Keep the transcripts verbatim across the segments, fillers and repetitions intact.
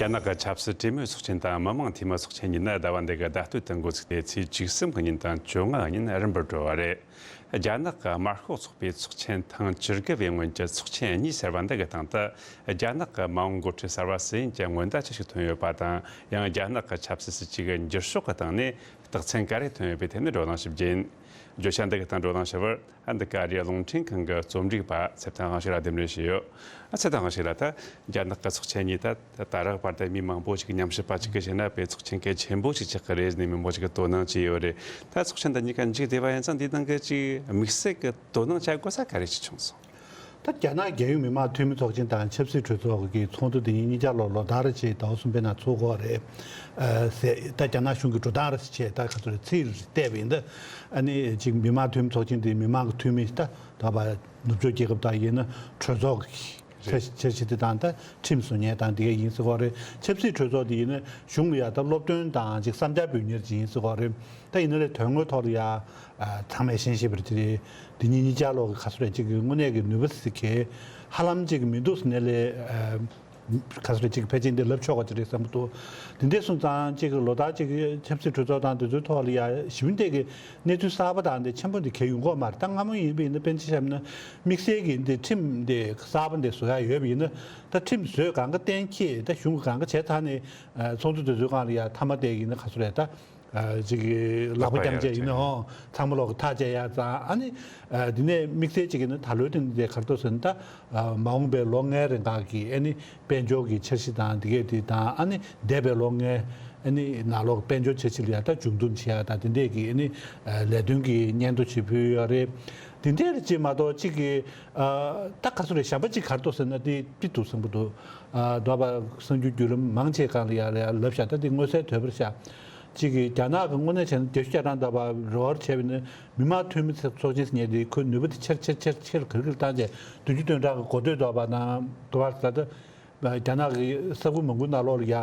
རྒྱ་ནག་གི་ཆབ་སྲིད་གྲོས་མོལ་ཚོགས་ཆེན་དང་མི་དམངས་འཐུས་མི་ཚོགས་ཆེན་གཉིས་ནི་ཟླ་བ་འདི་གི་ཟླ་སྟོད་དུ་འགོ་ཚུགས་ཏེ་ཚེས་བཅུ་གསུམ་གི་ཉིན་དང་བཅོ་ལྔ་གི་ཉིན་རིམ་པར་འགྲོ་བ་རེད། རྒྱ་ནག་གི་དམར་ཤོག་ཚོགས་པའི་ཚོགས་ཆེན་ཐེངས་བཅུ་དགུ་པའི་སྔོན་གྱི་ཚོགས་ཆེན་གཉིས་ཟེར་བ་འདི་གི་སྟེང་དུ། རྒྱ་ནག་གི་མ་འོངས་འགོ་ཁྲིད་གསར་བ་སུ་ཡིན་གྱི་སྔོན་བརྡ་ཅི་ཞིག་ཐོན་ཡོད་པ་དང་། ཡང་རྒྱ་ནག་གི་ཆབ་སྲིད་སྲིད་ཇུས་ཀྱི་འགྱུར་ཕྱོགས་ཀྱི་སྟེང་ནས་རྟགས་མཚན་ག་རེ་ཐོན་ཡོད་པའི་ཐད་ནས་བགྲོ་གླེང་ཞིག་བགྱིས་ཡིན། བརྗོད་བྱ་འདི་གི་སྟེང་བགྲོ་གླེང་ཞུ་བར། ཨ། འདི་ག་རེ་རླུང་འཕྲིན་ཁང་གི་རྩོམ་སྒྲིག་པ་ཚེ་བརྟན་དབང་ཕྱུག་ལ་རྟེན་འབྲེལ་ཞུས་ཡོད། ཨ། ཚེ་བརྟན་དབང་ཕྱུག་ལགས། ད་རྒྱ་ནག་གི་ཚོགས་ཆེན་གཉིས་ད་ད་རག་བར་དུ་མི་མང་པོ་ཞིག་ཉམས་ཞིབ་པ་ཅིག་གིས་བཤད་ན་དཔེ་ཚོགས་ཆེན་གལ་ཆེན་པོ་ཞིག་ཆགས་ཀྱི་རེད་ནས་མི་མང་པོ་ཞིག་གིས་དོ་སྣང་བྱས་ཡོད་རེད། ད་ཚོགས་ཆེན་འདི་གཉིས་ཀ་མཇུག་བསྡུས་པ་ཡིན་ཙང་འདིའི་ནང་གི་ཅིག་དམིགས་བསལ་གྱི་དོ་སྣང་བྱ་དགོས་ས་ག་རེ་ཞིག་བྱུང་སོང་། ད་རྒྱ་ནག་རྒྱལ་ཡོངས་མི་དམངས་འཐུས་མི་ཚོགས་ཆེན་དང་ཆབ་སྲིད་གྲོས་ཚོགས་ཀྱི་ཚོགས་འདུ་འདི་ཉིད་གཉིས་ཆ་ལོ་ལོ་ལྟར་བྱས་ཟླ་བ་གསུམ་པའི་ནང་ཚོགས་ཀྱི་ཡོད་རེད། ཨ། ཟེར། ད་རྒྱ་ནག་གཞུང་གི་འགྲོ་སྟངས་རེད་ཟེར་བྱས་ད་ག་ཚོད་རེད། ཚིག་རེ་བལྟས་པ་ཡིན་ད། ཨ་ནི་ཅིག་མི་དམངས་འཐུས་མི་ཚོགས་ཆེན་འདི་མི་དམངས་ཀྱི་འཐུས་མི་ད་ད་བར་ནུབ་ཕྱོགས་རྒྱལ་ཁབ་དག་ཡིན་ན་གྲོས་ཚོགས་ཀྱི་འཆར་གཞི་འདི་དང་ད་ཁྲིམས་བཟོ་མཁན་དང་འདི་ག་ཡིན་ཟེར་གྱི་རེད། ཆབ་སྲིད་གྲོས་ཚོགས་འདི་ཡིན་ན་གཞུང་ལ་ཡ་ད་སློབ་སྟོན་དང་ཅིག་བསམ་འཆར་འབུལ་མཁན་ཅིག་ཡིན་ཟེར་གྱི་རེད། ད་ཡིན་ན་ལས་དོན་དངོས་ཐོག་ལ་ཡ། ཨ། ཚང་མས་ཤེས་ཤེས་པ་རེད། དེ་རེད། དེ་ཉིད་གཉིས་ཆ་ལོག་གི་ག་ཚོད་རེད། ཅིག་གི་དངོས་གནས་ཀྱི་ནུས་པ་ཟེར་གྱི་ཧ་ལམ་ཅིག་མི་འདུག་ཟེར་ནས་ལས། ཨ། ག་ཚོད་རེད། ཅིག་ཕལ་ཆེར་འདི་ལབ་ཆོག་པ་ཅིག་རེད་བསམ་གྱི་འདུག། དེ་འདྲ་སོང་ཙང་ཅིག་ལོ་ལྟར་ཅིག་ཆབ་སྲིད་གྲོས་ཚོགས་དང་དེ་ཚོའི་ཐོག་ལ་ཡ་ཞིབ་འདེགས་ཀྱི་གནས་ཚུལ་གསར་པ་དང་འདི་ཆེན་པོ་འདི་གལ་ཡོང་གི་ཡོད་མ་རེད། ད་སྔ་མོ་ཡིན་པ་ཡིན་ན་དཔེར་ན་ཆ་བཞག་ན་དམིགས་བསལ་གྱི་འདི་ཁྲིམས་འདི་གསར་པ་འདི་བཟོ་ཡ་ཡོད་པ་ཡིན་ན་ད་ཁྲིམས་བཟོས་གང་ག་གཏན་འཁེལ་ད་གཞུང་གི་གང་ག་བྱས་ཚར་ནས། ཨ། ཚོགས་འདུ་དེ་ཚོའི་སྒང་ལ་ཡ་མཐའ་མ་དེ་ཡིན་ན་ག་ཚོད་རེད་ད། ཨ། ཅིག་གི་ལག་པ་ལག་པ་རྒྱང་བཅད་ཡིན་ན་ཡར་ཨོ་ཚང་མ་ལོག་གི་ཐག་བཅད་ཡ་ཙང་། ཨ་ནི། ཨ། འདི་ནས་དམིགས་བསལ་ཅིག་ཡིན་ན་ད་ལོའི་སྟེང་འདི་ག་རེ་འདུག་ཟེར་ན་ད། ཨ། མ་འོངས་པའི་ལོ་ལྔའི་རིང་ག་གི་ཨ་ནི་དཔལ་འབྱོར་གྱི་འཆར་གཞི་དང་འདི་གས་འདི་དང་། ཨ་ནི་འདས་པའི་ལོ་ལྔའི་ཨ་ནི་ནང་ལོགས་དཔལ་འབྱོར་འཆར་གཞི་ལ་ཡ་ད་མཇུག་སྡོམ་བྱེད་ཡ་དང་དེ་འདྲས་ཀྱི་ཨ་ནི། ཨ། ལས་དོན་གྱི་སྙན་ཐོ་ཅིག་ཕུལ་ཡོད་རེད། དེ་འདྲས་ཅིག་མ་གཏོགས་ཅིག་གི། ཨ། ད་ག་ཚོད་རེད། གཞན་པ་ཅིག་ག་རེ་འདུག་ཟེར་ན་དེ་དེ་འདུག་བསམ་གྱི་འདུག། ཨ། འདོད་པ་གསར་འགྱུར་བརྒྱུད་ལམ་མང་ཆེ་སྒང་ལ་ཡ་ལ་ཡ་ལབ་བཞག། ད་དེ་མངོན་གསལ་དོད་པོ་རེད་ཤག། གཅིག་གིས་རྒྱ་ནག་གི་དངོས་གནས་བྱས་ན་བརྒྱད་ཅུ་གྱ་གྲངས་ལྟ་བུ་རེ་བ་བྱས་པ་ཡིན་ན་མི་དམངས་འཐུས་མི་ཚོགས་ཆེན་ཟེར་མཁན་དེ་ཁོའི་ནུས་པ་དེ་ཆེར་ཆེར་ཆེར་ཆེར་ག་རེ་ག་རེ་བཏང་བྱས་བདུན་ཅུ་དོན་གྲངས་ཀྱི་འགོ་སྟོད་ཐོག་པ་དང་དུ་བར་ད་ལྟ་རྒྱ་ནག་གི་ས་ཁུལ་མང་པོའི་ནང་ལོགས་ལ་ཡ་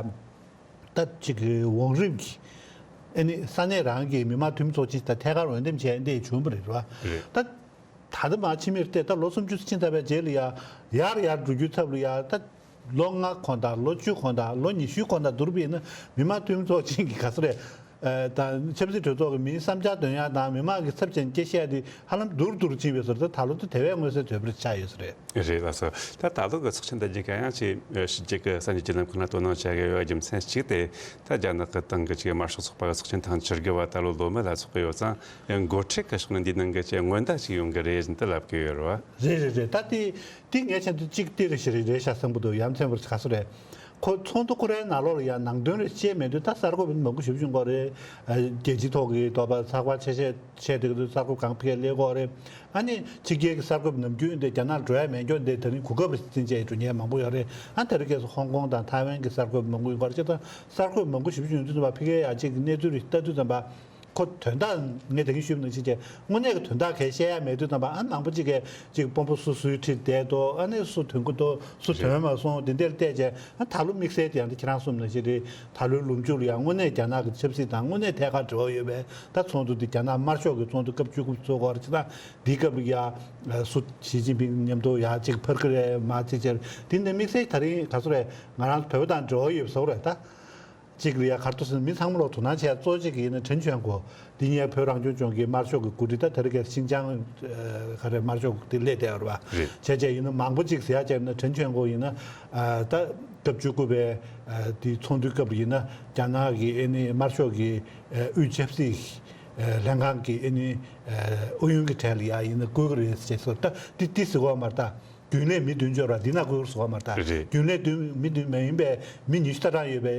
ད་གཅིག་གི་བང་རིམ་གྱི་ཨ་ནི་ས་གནས་རང་གི་མི་དམངས་འཐུས་མི་ཚོགས་ཆེན་ད་ཐད་ཀར་འོས་འདེམས་བྱས་འདི་བྱུང་བ་རེད་བ། རེད། ད་ད་ལྟ་མར་ཕྱི་མིར་བལྟས་ད་ལོ་སུམ་ཅུ་ཕྱིན་ཚར་བའི་རྗེས་ལ་ཡ་ཡར་ཡར་འགྲོ་རྒྱུའི་ཚབ་ལ་ཡ་ད། ལོ་ལྔ་གོང་དང་ལོ་བཅུ་གོང་དང་ལོ་ཉི་ཤུའི་གོང་དང་བསྡུར་བ་ཡིན་ན་མི་དམངས་འཐུས་མི་ཚོགས་ཆེན་གྱི་ག་ཚོད་རེད། ཨ། དང་ཆབ་སྲིད་གྲོས་ཚོགས་ཀྱི་མིའི་བསམ་འཆར་འདོན་ཡ་དང་མི་དམངས་ཀྱི་ཚབ་བྱས་ནས་སྐད་བཤད་ཡ་དེ་ཧ་ལམ་སྡུག་རུ་སྡུག་རུ་ཕྱིན་པའི་བཟོ་འདྲ། ད་ལོ་དེ་དེ་བས་མངོན་གསལ་དོད་པོ་ཆགས་ཡོད་ས་རེད། རེད་ལགས་སོ། ད་ད་ལོ་གི་ཚོགས་ཆེན་འདི་གཉིས་ཀ་ཡང་ཅིག་ཕྱི་རྒྱལ་གྱི་གསར་འགྱུར་བརྒྱུད་ལམ་ཁག་ལ་དོ་སྣང་བྱ་དགོས་ཡོད་རྒྱུ་མཚན་གཅིག་དེ་ད་རྒྱ་ནག་གི་ཏང་གི་ཅིག་དམར་ཤོག་ཚོགས་པ་གི་ཚོགས་ཆེན་ཐེངས་བཅུ་དགུ་བ་ད་ལོ་ལོ་མི་ལ་ཚོགས་ཀྱི་ཡོད་ཙང་། ཡང་འགོ་ཁྲིད་ཀྱི་ཕྱོགས་ནས་འདིའི་ནང་གི་ཅིག་སྔོན་བརྡ་ཅིག་ཡོང་གི་རེད་བཞིན་དུ་ལབ་ཀྱི་ཡོད་རེད་བ། རེད་རེད་རེད། ད་དེ་དེ་ངས་བྱས་ན་གཅིག་དེ་རེད་ཤག་རེད་ཤག་བསམ་གྱི་འདུག། ཡ་མཚན་པར་ག་ཚོད་རེད། ཁོ་ཚོགས་འདུ་ཁོ་རའི་ནང་ལོགས་ལ་ཡ་ནང་དོན་རེ་བཤད་མེད་དུས་ད་གསར་འགོད་པ་མང་པོ་ཞེ་པོ་ཅིག་འགོར་རེད། ཨ། རྒྱལ་སྤྱིའི་ཐོག་གི་དོགས་པ་ཚགས་པར་ཆེ་ཆེ་བཤད་བསྡད་ཀྱི་འདུག། གསར་འགོད་གང་ཕ་གིར་སླེབས་ཀྱི་ཡོད་རེད། ཨ་ནི་ཕྱི་རྒྱལ་གྱི་གསར་འགོད་པ་ནམ་རྒྱུན་འདི་རྒྱ་ནག་འགྲོ་ཡ་མེད་མཁན་འདི་ད་རིང་གོ་སྐབས་རེ་བརྩིས་བྱས་འགྲོ་མཁན་མང་པོ་ཡོད་རེད། ཨ། དེ་རིང་ཁ་སང་ཧོང་ཀོང་དང་ཐའེ་ཝན་གྱི་གསར་འགོད་པ་མང་པོ་ཡོང་གི་ཡོད་རེད། བྱས་ཙང་གསར་འགོད་པ་མང་པོ་ཞེ་པོ་ཅིག་ཡོང་དུས་ཙམ་པ་ཕ་གིར་ཡ་གཅིག་གི་གནས་ཚུལ་རེ་ལྟ་དུས་ཙམ་པ། ཁོ་དོན་དག་ངས་ད་གིན་ཞུས་པ་ནང་བཞིན་བྱས་དངོས་གནས་ཀྱི་དོན་དག་གས་བཤད་ཡ་མེད་དུས་ཙམ་པ། ཨ། མང་པོ་ཅིག་གིས་ཅིག་དཔོན་པོ་སུ་སུའི་ཁྲིར་བསྡད་འདུག། ཨ་ནི་སུ་ཐོན་གྱི་འདུག། སུ་ཐོན་མ་སོང་། དེ་འདྲར་བལྟས་བྱས། ཨ། ད་ལོ་དམིགས་བསལ་དེ་ཡང་དེ་ཁྱེད་རང་གསུངས་ནང་བཞིན་རེད། ད་ལོའི་ལོ་མཇུག་ལ་ཡང་དངོས་གནས་རྒྱ་ནག་གི་ཆབ་སྲིད་དང་དངོས་གནས་ཐད་ཀར་འབྲེལ་བ་ཡོད་པའི་ད་ཚོགས་འདུ་འདི་རྒྱ་ནག་དམར་ཤོག་གི་ཚོགས་འདུ་སྐབས་བཅུ་དགུ་པ་ཚོགས་ཀྱི་ཡོད་རེད། བྱས་ཙང་འདིའི་སྐབས་ལ་ཡ་སུ་ཞི་ཅིན་ཕིང་མཉམ་དུ་ཡ་གཅིག་ཕར་གྱི་རེད། མར་གཅིག་བྱས་རེད། དེ་འདི་དམིགས་བསལ་ད་རིང་ག་ཚོད་རེད། ང་རང་ཚོ་བོད་པ་དང་འབྲེལ་བ་ཡོད་པ་བཟོ་འདྲ་རེད་ད། གཅིག་ལ་ཡ་ག་རེ་འདུག་ཟེར་ན་མི་ཚང་མ་ལོག་དོ་སྣང་བྱེད་ཡ་གཙོ་ཆེ་གི་ཡིན་ན་ཁྲེན་ཆོན་གོ། འདི་ངའི་བོད་རང་སྐྱོང་ལྗོངས་ཀྱི་དམར་ཤོག་གི་འགོ་ཁྲིད། ད་དེ་རིང་ཁ་སང་ཤིན་ཅང་ག་རེ་དམར་ཤོག་གི་དེ་སླེབས་བསྡད་ཡོད་རེད་བ། རེད། བྱས་བྱས་ཡིན་ན་མང་པོ་ཅིག་ཟེར་ཡ་བྱས་ན་ཁྲེན་ཆོན་གོ་ཡིན་ན། ཨ། ད་སྐབས་བཅུ་དགུ་པའི་ཨ་དེའི་ཚོགས་འདུའི་སྐབས་ལ་ཡིན་ན་རྒྱ་ནག་གི་ཨ་ནི་དམར་ཤོག་གི་ཨ་དབུས་ཆབ་སྲིད་ཨ་ལྷན་ཁང་གི་ཨ་ནི་ཨ་ཨུ་ཡོན་གྱི་གྲས་ལ་ཡ་ཡིན་ན་བསྐོས་ཀྱི་རེད་ཅེས་སོགས། ད་དེ་དེ་ཟེར་གྱི་ཡོད་མ་རེད་ད། རྒྱུན་ལས་མི་བདུན་འབྱོར་བ་འདི་ན་བསྐོས་ཀྱི་ཡོད་མ་རེད་ད། རེད། རྒྱུན་ལས་བདུན་མི་བདུན་མ་ཡིན་པའི་མི་ཉི་ཤུ་རྩ་གྲངས་ཡོད་པའི་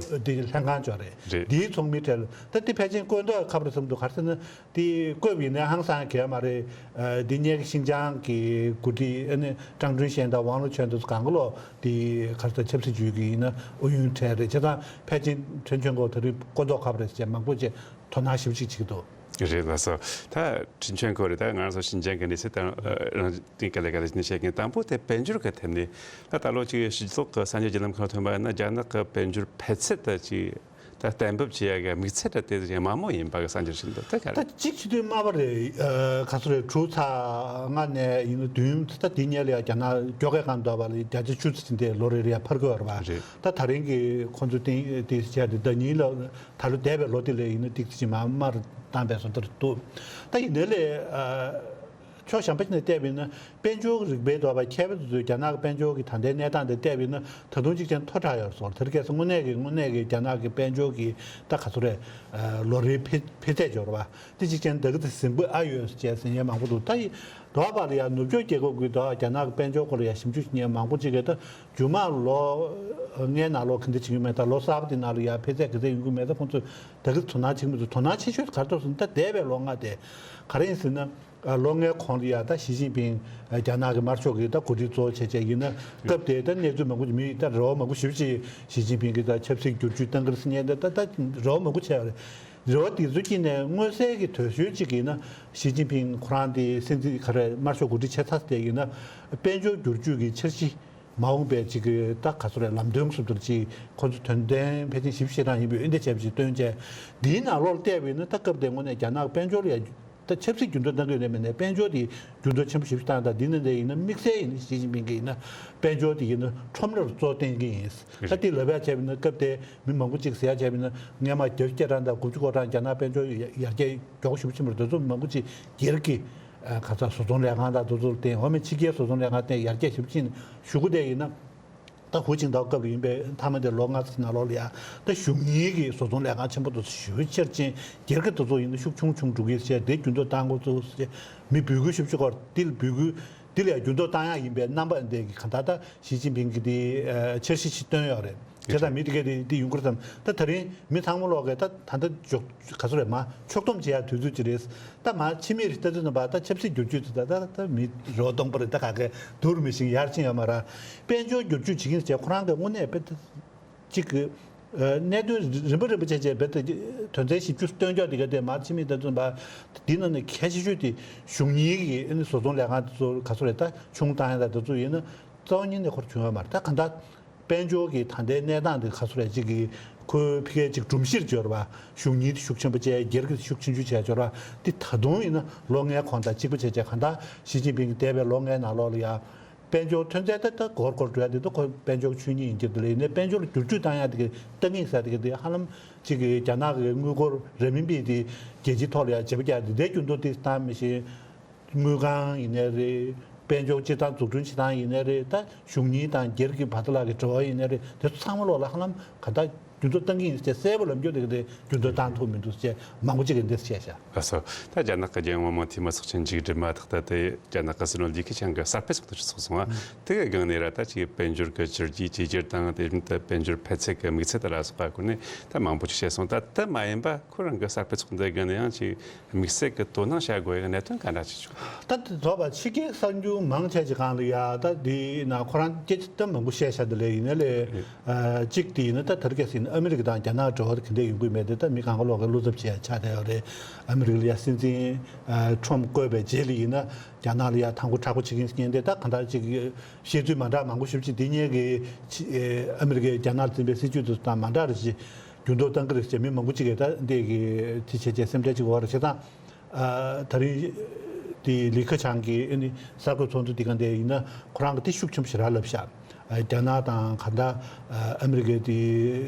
ཨ་དེ་ལྷན་ཁང་འབྱོར་རེད། རེད། དེའི་ཚོགས་མིའི་གྲས་ལ་ད་དེ་ཕལ་ཆེར་བསྐོས་མདོག་ཁ་པོ་རེད་བསམ་འདུག། ག་རེ་ཟེར་ན། དེ་བསྐོས་པ་ཡིན་ནའི་ཧང་སང་གི་ཡོད་མ་རེད། ཨ་འདི་སྔོན་གྱི་ཤིན་ཅང་གི་འགོ་ཁྲིད་ཨ་ནི་ཀྲང་ཀྲུང་ཞན་དང་ཝང་ལུ་ཆོན་དེ་ཚོ་གང་ག་ལོག་དེ་ག་རེ་ཟེར་ཆབ་སྲིད་ཅུས་ཀྱི་ཡིན་ན་ཨུ་ཡོན་གྲས་རེད། བྱས་ཙང་ཕལ་ཆེར་ཁྲེན་ཆོན་གོ་དེ་རིང་བསྐོས་མདོག་ཁ་པོ་རེད་ཅེས་མང་པོ་ཅིག་དོ་སྣང་ཞེ་པོ་ཅིག་བྱེད་ཀྱི་འདུག། རེད་ལགས་སོ། ད་ཁྲེན་ཆོན་གོ་རེད། ད་ང་རང་ཚོ་ཤིན་ཅང་གི་གནས་ཚུལ་དང་རང་བསྟན་ག་ལེ་ག་ལེ་ནས་བཤད་མཁན་དང་པོ་དེ་དཔལ་འབྱོར་གྱི་ཐད་ནས། ད་ད་ལོ་ཅིག་ཕྱི་ལོགས་ཀྱི་གསར་འགྱུར་བརྒྱུད་ལམ་ཁག་ཐོན་པ་ཡིན་ན་རྒྱ་ནག་གི་དཔལ་འབྱོར་འཕེལ་ཚད་ད་ཅིག་ད་གཏན་འབེབས་བྱེད་ཡ་གི་དམིགས་ཚད་ད་དེ་ཡང་མང་མོ་ཡིན་པ་གི་གསར་འགྱུར་ཞིག་འདུག་ད་ག་རེད། ད་གཅིག་བྱེད་དུས་སྨྲ་བ་རེད། ཨ། ག་ཚོད་རེད། དྲུག་ཚེག་ལྔ་ནས་ཡིན་ན་བདུན་ཚེག་ད་དེ་སྔོན་ལ་ཡ་རྒྱ་ནག་སྐྱོ་གས་གང་འདྲ་བ་ལ་བརྒྱ་ཆ་བཅུ་ཙམ་དེ་ལོ་རེ་རེ་ཡ་འཕར་གི་ཡོད་རེད་པ། རེད། ད་ད་རིང་གི་ཁོང་ཚོའི་སྟེང་དེ་བྱས་ཏེ་ཟླ་ཉིན་ལ་ད་ལོ་འདས་པའི་ལོ་དེ་ལས་ཡིན་ན་ཏིག་ཙམ་ཅིག་མར་མར་བཏང་པའི་བཟོ་འདྲ་འདུག་ད་ཡིན་ནའི་ལས། ཨ། ཕྱོགས་གཞན་པ་ཞིག་ནས་བལྟས་པ་ཡིན་ན་དཔལ་འབྱོར་གྱི་རིག་པའི་དོགས་པ་མཁས་པ་ཚོས་རྒྱ་ནག་གི་དཔལ་འབྱོར་གྱི་ད་ལྟའི་གནས་སྟངས་དེ་བལྟས་པ་ཡིན་ན་ད་དུང་གཅིག་ཅན་མཐོ་དྲགས་ཡོད་སོང་། དེ་རིང་ཁ་སང་དངོས་གནས་ཀྱི་དངོས་གནས་ཀྱི་རྒྱ་ནག་གི་དཔལ་འབྱོར་གྱི་ད་ག་ཚོད་རེད། ཨ། ལོ་རེའི་འཕེལ་འཕེལ་ཚད་འབྱོར་བ་དེ་གཅིག་ཅན་ད་གི་དེ་ཟིན་པོ་ཨ་ཡོད་ཅེས་ཟེར་མཁན་མང་པོ་འདུག་ད་ཡི་དོགས་པ་ལ་ཡང་ནུབ་ཕྱོགས་རྒྱལ་ཁབ་ཀྱི་དོགས་རྒྱ་ནག་གི་དཔལ་འབྱོར་སྐོར་ལ་ཡང་ཞིབ་འཇུག་བྱེད་མཁན་མང་པོ་གཅིག་གིས་ད་རྒྱུན་མ་ལོ་ལྔའི་ནང་ལོགས་ག་འདྲ་བྱེད་ཀྱི་མེད། ད་ལོ་གསར་པ་དེ་ནང་ལ་ཡང་འཕེལ་ཚད་ག་ཚད་ཡོང་གི་མེད། ད་ཁོང་ཚོས་ད་གི་དོ་སྣང་བྱེད་ཀྱི་མི་འདུག་དོ་སྣང་ཆེ་ཤོས་ག་རེ་འདུག་ཟེར་ན་ད་འདས་པའི་ལོ་ལྔ་དེ་ག་རེ་ཡིན་ཟེར་ན། ཨ། ལོ་ལྔའི་གོང་ལ་ཡ་ད་ཞི་ཅིན་ཕིང་རྒྱ་ནག་གི་དམར་ཤོག་གི་ད་འགོ་ཁྲིད་གཙོ་བོ་བྱས་བྱས་ཡིན་ན་སྐབས་དེ་ད་གནས་ཚུལ་མང་པོ་མི་ད་རེ་བ་མང་པོ་ཞེ་པོ་ཅིག་ཞི་ཅིན་ཕིང་གིས་ད་ཆབ་སྲིད་བསྒྱུར་བཅོས་གཏང་གི་རེད་ཟེར་མཁན་དེ་ད་ད་རེ་བ་མང་པོ་བྱས་པ་རེད། རེ་བ་དེ་ཚོའི་དཀྱིལ་ནས་མངོན་གསལ་གྱི་དོད་ཤོས་གཅིག་ཡིན་ན་ཞི་ཅིན་ཕིང་ཁོ་རང་དེ་སྲིད་འཛིན་ག་རེ་དམར་ཤོག་འགོ་ཁྲིད་ཆགས་ཚར་དེ་ཡིན་ན་དཔལ་འབྱོར་བསྒྱུར་བཅོས་ཀྱི་འཆར་གཞི། མ་འོངས་པའི་ཅིག་གི་ད་ག་ཚོད་རེད། ལམ་སྟོན་སོ་སོར་ཅིག་ཁོ་ཚོ་དོན་ལྡན་ཕལ་ཆེར་ཞིབ་བཤེར་རང་ཡིན་པའི་འོན་ཏེ་བྱས་པ་ཅིག་སྟོན་བྱས། འདིའི་ནང་ལོགས་ལ་བལྟས་པ་ཡིན་ན་ད་སྐབས་དེ་དངོས་གནས་རྒྱ་ནག་དཔལ་འབྱོར་ལ་ཡ་ད་ཆབ་སྲིད་འགྱུར་ལྡོག་བཏང་གི་ཡོད་ན་མེད་ན་དཔལ་འབྱོར་དེ་འགྱུར་ལྡོག་ཆེན་པོ་ཞིག་བཏང་། ད་འདི་ནང་ལ་ཡིན་ན་དམིགས་བསལ་ཡིན་ན་ཞི་ཅིན་ཕིང་གིས་ཡིན་ན་དཔལ་འབྱོར་དེ་ཡིན་ན་ཁྲོམ་རར་གཙོ་བསྟེན་གི་ཡིན། ད་དེ་ལབ་ཡ་བྱས་པ་ཡིན་ན་སྐབས་དེ་མི་མང་པོ་ཅིག་ཟེར་ཡ་བྱས་པ་ཡིན་ན་སྔས་མ་བརྒྱ་ཆ་བརྒྱ་གྲངས་དང་དགུ་བཅུ་གོ་གྲངས་རྒྱ་ནག་དཔལ་འབྱོར་ཡར་རྒྱས་མགྱོགས་ཤུགས་ཆེན་པོ་རེད། དེ་ཚོ་མི་མང་པོ་ཅིག་སྒེར་གྱི། ཨ། ག་ཚོད་བཟོ་ཚོང་ལས་ཁང་དང་དེ་ཚོར་བརྟེན། འོ་མ་ཕྱི་རྒྱལ་བཟོ་ཚོང་ལས་ཁང་བརྟེན་ཡར་རྒྱས་ཞེ་པོ་ཕྱིན་ཞུ་གི་བསྡད་ཡིན་ན། ད་ཧུའུ་ཅིན་ཐའོ་སྐབས་ལ་ཡིན་པའི་མཐའ་མ་དེ་ལོ་ལྔ་ཙམ་ནང་ལོགས་ལ་ཡ་ད་གཞུང་གཉེར་གྱི་བཟོ་ཚོང་ལས་ཁང་ཆེན་པོ་དེ་ཚོ་ཞེ་པོ་ཆེར་ཕྱིན། སྒེར་གྱི་དེ་ཚོ་ཡིན་ན་ཤུགས་ཆུང་ཆུང་འགྲོ་གི་ཟེར་དེ་འགྱུར་ལྡོག་བཏང་དགོས་ཚུལ་ཟེར་མི་འབོད་སྐུལ་ཞེ་པོ་ཅིག་སྐོར་དེ་ལ་འབོད་སྐུལ་དེ་ལ་ཡ་འགྱུར་ལྡོག་བཏང་ཡག་ཡིན་པའི་རྣམ་པ་འདི་གི་གང་ལྟར་ད་ཞི་ཅིན་ཕིང་གིས་དེ་འཆར་གཞི་ཞིག་བཏོན་ཡོད་རེད། བྱས་ཙང་མི་དེ་གས་དེ་དེ་ཡོང་གི་རེད་བསམ། ད་ད་རིང་མི་ཚང་མ་ལོག་གི་ད་ད་ལྟ་འཇོག་ག་ཚོད་རེད། མ་ཕྱོགས་བསྡོམས་བྱེད་ཡ་དུས་ཚོད་ཅིག་རེད། ད་མ་ཕྱི་མིག་ལྟ་དུས་ཙམ་པ་ད་ཆབ་སྲིད་བསྒྱུར་བཅོས་ཚོ་ད་ད་ད་མི་རེ་བ་སྟོང་པ་རེད། ད་ག་གེ་དུར་མི་ཤིང་ཡར་ཕྱིན་ཡོད་མ་རེད། དཔལ་འབྱོར་བསྒྱུར་བཅོས་བྱེད་ཀྱིན་བྱས་ཁོ་རང་གི་དངོས་གནས་དཔེ་ད་གཅིག་གི་གནད་དོན་རིམ་པ་རིམ་པ་བྱས་བྱས་དཔེ་ད་དོན་ཚན་བཞི་བཅུ་སྟོན་ཀྱོག་དེ་ག་དེ་མ་ཕྱི་མིག་ལྟ་དུས་ཙམ་པ་འདི་ནང་ནས་གལ་ཆེ་ཤོས་དེ་གཞུང་གཉེར་གྱི་ཨ་ནི་བཟོ་ཚོང་ལས་ཁང་དེ་ཚོ་ག་ཚོད་རེད། ད་ཆུང་བཏང་ཡ་ད་དེ་ཚོ་ཡིན་ན་རྩ་བ་ཉིད་ནས་ཁོར་བྱུང་ཡོད་མ་རེད། ད་གང་ལྟར། དཔལ་འབྱོར་གྱི་ད་ལྟའི་གནས་སྟངས་འདི་ག་ཚོད་རེད། གཅིག་གིས་ཁོའི་ཕ་གིའི་གཅིག་སྒྲོམ་གཞིར་འབྱོར་བ། གཞུང་གཉེར་ཤུགས་ཆེན་པོ་བྱས། སྒེར་གྱི་ཤུགས་ཆུང་ཆུང་བྱས་འབྱོར་བ་འདི་ད་དུང་ཡིན་ན་ལོ་ལྔའི་གོང་དང་གཅིག་པ་བྱས་བྱས་གང་ལྟར་ཞི་ཅིན་ཕིང་གིས་འདས་པའི་ལོ་ལྔའི་ནང་ལོགས་ལ་ཡ་དཔལ་འབྱོར་ཐོན་རྫས་ད་ལྟ་སྒོར་སྒོར་འགྲོ་ཡ་འདི་ད་ཁོ་དཔལ་འབྱོར་ཆོས་ཉིད་ཡིན་གྱི་འདི་ལ་ཡིན་ནའི་དཔལ་འབྱོར་ལ་བསྒྱུར་བཅོས་བཏང་ཡ་འདི་གི་ལྟ་ངན་ཟེར་འདི་གི་འདི་ཧ་ལམ་གཅིག་གིས་རྒྱ་ནག་གི་དངུལ་སྒོར་རེ་མིན་པི་འདི་རྒྱལ་སྤྱིའི་ཐོག་ལ་ཡ་བརྗེ་པོ་རྒྱག་འདི་འདྲའི་འགྱུར་ལྡོག་འདི་བཏང་མི་ཤེས། དངུལ་ཁང་ཡིན་ནའི་རེད། དཔལ་འབྱོར་སྤྱི་བཏང་འཛུགས་སྐྲུན་བྱེད་སྟངས་ཡིན་ནའི་རེད། ད་གཞུང་གཉེར་དང་སྒེར་གྱི་བར་དུ་ལ་གི་འབྲེལ་བ་ཡིན་ནའི་རེད། དེ་ཚོ་ཚང་མ་ལོག་ལ་ཧ་ལམ་ག་ད་འགྱུར་ལྡོག་བཏང་གི་ཡིན་ཟེར་གསལ་པོ་ལབ་རྒྱུ་དེ་གི་དེ་འགྱུར་ལྡོག་བཏང་ཐུབ་མི་འདུག་ཅེས་མང་པོ་ཅིག་གིས་འདི་བཤད་ཤག་ལགས་སོ། ད་རྒྱ་ནག་གི་རྒྱལ་ཡོངས་མི་དམངས་འཐུས་མི་ཚོགས་ཆེན་མཇུག་སྒྲིལ་མ་ཐག་ཏུ་དེ་རྒྱ་ནག་གི་སྲིད་བློན་ལི་ཁེ་ཆང་གི་གསར་སྤེལ་ཚོགས་འདུ་ཞིག་ཚོགས་སོང་བ། དེ་གི་སྒང་ནས་ར་ད་ཅིག་དཔལ་འབྱོར་གྱི་བསྒྱུར་བཅོས་བྱེད་རྒྱུ་དང་དེ་བཞིན་དུ་དཔལ་འབྱོར་འཕེལ་ཚད་ཀྱི་དམིགས་ཚད་དེ་ལ་སོགས་པ་སྐོར་ནས་ད་མང་པོ་ཅིག་བཤད་སོང་། ད་དེ་མ་ཡིན་པ་ཁོ་རང་གི་གསར་སྤེལ་ཚོགས་འདུའི་སྒང་ནས་ཡང་ཅིག་དམིགས་བསལ་གྱི་དོ་སྣང་བྱ་དགོས་ཡག་གནད་དོན་ག་འདྲ་ཅིག་བྱུང་། ད་དེ་རྫོགས་པ་ཕྱི་རྒྱལ་གསར་འགྱུར་མང་ཆེ་ཅིག་སྒང་ལ་ཡ་ད་དེ་ན་ཁོ་རང་སྐད་ཆ་ད་མང་པོ་བཤད་ཤག་དེ་ལས་ཡིན་ན་ལས་ཨ་གཅིག་དེ་ཡིན་ན་ད་དེ་རིང་ཁ་སང་ཨ་མི་རི་ཀ་དང་རྒྱ་ནག་འབྲེལ་བ་དེ་ག་འདྲས་ཡོང་གི་མེད་དེ་ད་མི་གང་ག་ལོག་གི་བློ་འཚབ་བྱེད་ཡ་ཆགས་བསྡད་ཡོད་རེད། ཨ་མི་རི་ཀ་ལ་ཡ་སྲིད་འཛིན་ཨ་ཁྲོམ་བསྐོས་པའི་རྗེས་ལ་ཡིན་ན་རྒྱ་ནག་ལ་ཡ་དང་པོ་དྲག་པོ་བྱེད་ཀྱིན་ཟེར་མཁན་དེ་ད་གང་ལྟར་ཅིག་བཤད་ཚུལ་མ་འདྲ་མང་པོ་ཞེ་པོ་ཅིག་དེ་སྔོན་གྱི་ཨ་མི་རི་ཀས་རྒྱ་ནག་ལ་འཛིན་པའི་སྲིད་ཇུས་དེ་ཚོ་དང་མ་འདྲ་རེ་ཞིག་འགྱུར་ལྡོག་བཏང་གི་རེད་ཅེས་མི་མང་པོ་ཅིག་གིས་ད་འདི་གི་དེ་བྱས་བྱས་སེམས་ཁྲལ་ཅིག་ཡོད་རེད། བྱས་ཙང་ཨ་ད་རིང་དེ་ལི་ཁེ་ཆང་གིས་ཨ་ནི་གསར་འགོད་ཚོགས་འདུ་འདི་ག་འདི་ཡིན་ན་ཁོ་རང་གིས་དེ་ཤུགས་ཆེན་པོ་ཞེ་དྲག་ལབ་ཤག་ཨ་རྒྱ་ནག་དང་ག་འདྲ་ཨ་ཨ་མི་རི་ཀའི་དེ་